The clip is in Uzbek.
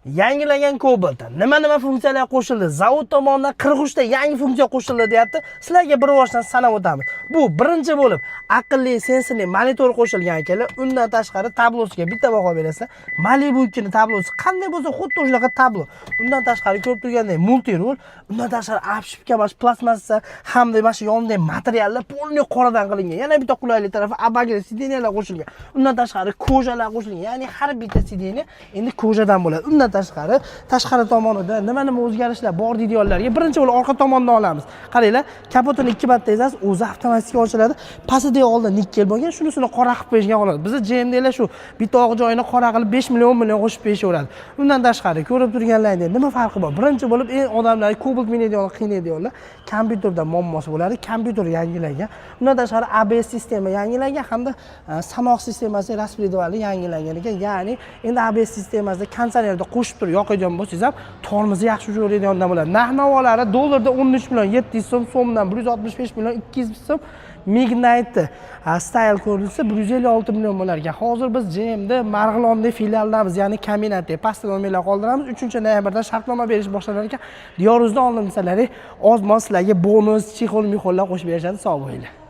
Yangilangan Cobalt nima nima funksiyalar qo'shildi? Zavod tomonidan 43 ta yangi funksiya qo'shildi deyapti. Sizlarga bir boshdan sanab o'tamiz. Bu birinchi bo'lib aqlli sensorli monitor qo'shilgan, akalar. Undan tashqari tablosiga bitta baho berasizlar. Malibu 2 ni tablosi qanday bo'lsa, xuddi shunaqa tablo. Undan tashqari, ko'rib turgandek, мультируль, undan tashqari обшивка mana shu plastmassa hamda mana shu yonidagi materiallar полный qoradan qilingan. Yana bitta qulaylik tarafi, обогрев сиденья lar qo'shilgan. Undan tashqari кожа lar qo'shilgan. Ya'ni har bitta сиденье endi кожа dan bo'ladi. Undan tashqari tomonida nima nima o'zgarishlar bor deydiganlarga, birinchi bo'lib orqa tomondan olamiz. Qaranglar, kapotini ikki marta ezasiz, o'zi avtomatik ochiladi. Pastida oldin nikkel bo'lgan, shunisini qora qilib qo'yishgan xolos. Bizni GMDlar shu bitta og'iz joyini qora qilib 5 million, 10 million qo'shib berishaveradi. Undan tashqari, ko'rib turganlaringdek, nima farqi bor? Birinchi bo'lib eng odamlar Cobalt minadigan, qiynaydiganlar kompyuterda muammosi bo'ladi. Kompyuter yangilangan. Undan tashqari ABS sistema yangilangan hamda sanoq sistemasi распредвал i yangilangan ekan. Ya'ni endi ABS sistemasida konditsionerda qo'shib turib yoqadigan bo'lsangiz ham tormozi yaxshi yuraveradigan bo'ladi. Narx navolari dollarda 13 million 700 so'm, so'mdan 165 million 200 so'm. Magnite Style ko'rinsa 156 million bo'lar ekan. Hozir biz GMda Marg'ilondagi filialdamiz, ya'ni kombinatda. Pastda nomerlar qoldiramiz. 3 noyabrdan shartnoma berish boshlanar ekan. Diyoruzdan oldin desalaring, ozmon sizlarga bonus, чехол mixollar qo'shib berishadi. Sog' bo'linglar.